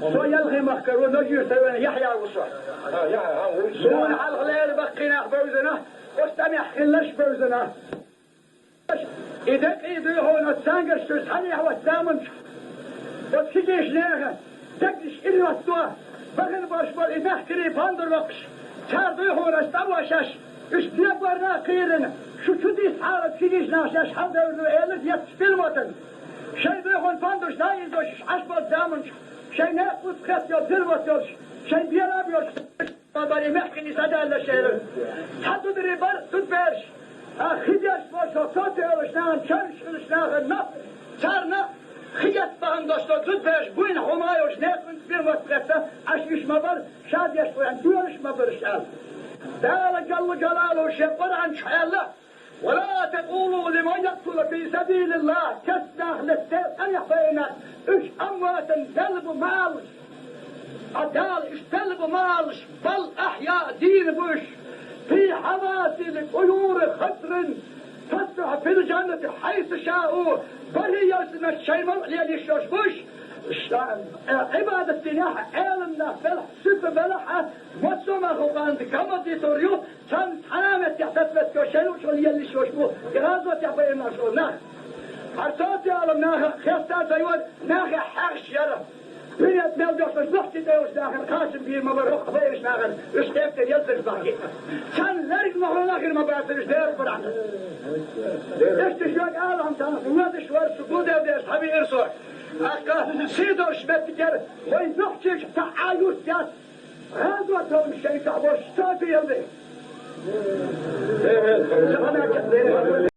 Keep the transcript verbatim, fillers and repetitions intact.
Со Ялхе-Махкара ву, Ножи-Юртара вена Яхьъя ву со. А, Яхьъя, а, ву. Суна хьалха леррина баккхий нах бевзина, оцу тӀамехь хилларш а бевзина. И декъий дуй хьуна оцу цангарш чуьра цхьаьнехь оцу заманчохь. Оцу хигийчу нехан дегнаш ирхӀотто, бахана болуш болу и мехкарий пандур воккхуш, цара дуй хьуна аса тӀамо шаьш, уьш дегорна а кхийрина, шу чу дисхьара оцу хигийчу наха шаьш хьаладевр ду элира етташ пилмотана. Шайн дуй хьуна пандуш дӀаийзош уьш Ӏаш болчу заманчохь, шайн некъ кхетта йолу пилмот йолуш, шайн бен а боьлхуш, бара и мехкарий схьадаьлла шайра. Цхьа зударий бара зудабераш. А хи деш болчу, цо тӀе йолуш нахана, чевнаш хилаш нахана, царна хи гечбахана долуш долу зудабераш буйна хьума йолуш, некъан пилмот кхетта, Ӏаш уьш ма бара, ша деш ву аьлла, доьлуш ма бараш аьлла. Дала Джалла Джалалуху шен Къуръан чу аьлла: «ولا تقولوا لمن يقتل في سبيل الله», керста нах лаьцна Делан тӀарехь байинарш, уьш амватан, белла бу ма аллаш. Ткъа Дала уьш белла бу ма аллаш, «بل أحياء», дийна бу уьш, «في حواصل قصور خضر فاسبح في الجنة حيث شاءوا», бархӀе ялсаманчохь шайн мала лелийна йолуш бу уьш, ша-, э, Ӏибадат динехь, Ӏелам нах белахь, сибат белахь, массо а махлукъана гамма дитур ю, царна цхьана а меттехь дацметтиг шайн луучу лелийна йолуш бу, и гӀазотехь байинарш нах. ХӀара цо тӀе йолу наха хеста а ца йора, нахе хьаьхча яра. Дуьнен мел доьхуш нохчий тӀе йолуш нахана кхачам бийр ма бара, хӀокху байинчу нахана уьш кхетта елларш бахьа. Царна лерг ма хьуна хир ма бацара уьш Делан Къуръана. Иштта шуьга алахьа царна воьдуш вара, шу гулдевдеш хьан виира со. ТӀаккха сий долуш меттигера вайн нохчийчу цхьа а юрт яц. ГӀазот а шайн чохь болуш, цо а тӀе елла.